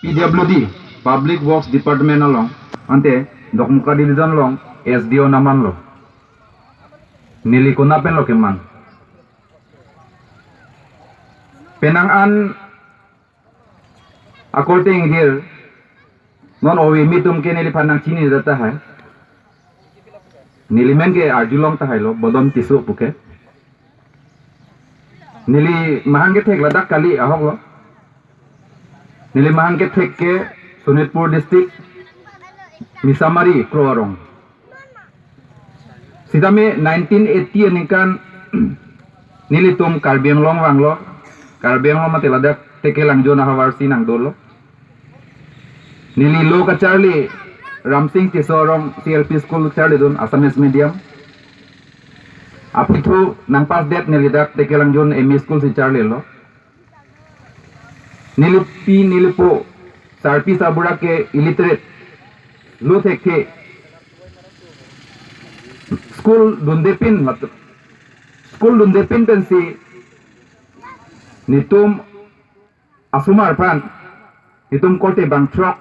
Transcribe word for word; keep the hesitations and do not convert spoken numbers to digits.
P W D, Public Works Department along, ante Dokmoka Division along S D O naman lo. Neli konat pen lo keman. Penang an akorte ingdir, non ove mitum ke neliphan nangchini data hai. Neli men ke arjulong tahai lo, Bodon Tisso puke. Neli mahang kethek ladak kali ahok lo. Neli mahang kethek ke Sonitpur District, Misamari Kro arong. Sitame nineteen eighty aningkan nelitum Karbi Anglong vanglo, Karbi Anglong mate ladak Tekelangjun ahavar si nangdolo. Neli lo kacharli Ramsing Tisso arong C L P school charlidun Assamese medium. Aphi thu nangpass det neli dak Tekelangjun M E school si charlilo. Nelipi nelipo sarpi sarbura ke illiterate, lo thekthe. School dundepin matu. School dundepin pensi netum asomar aphan, netum korte bangthrok,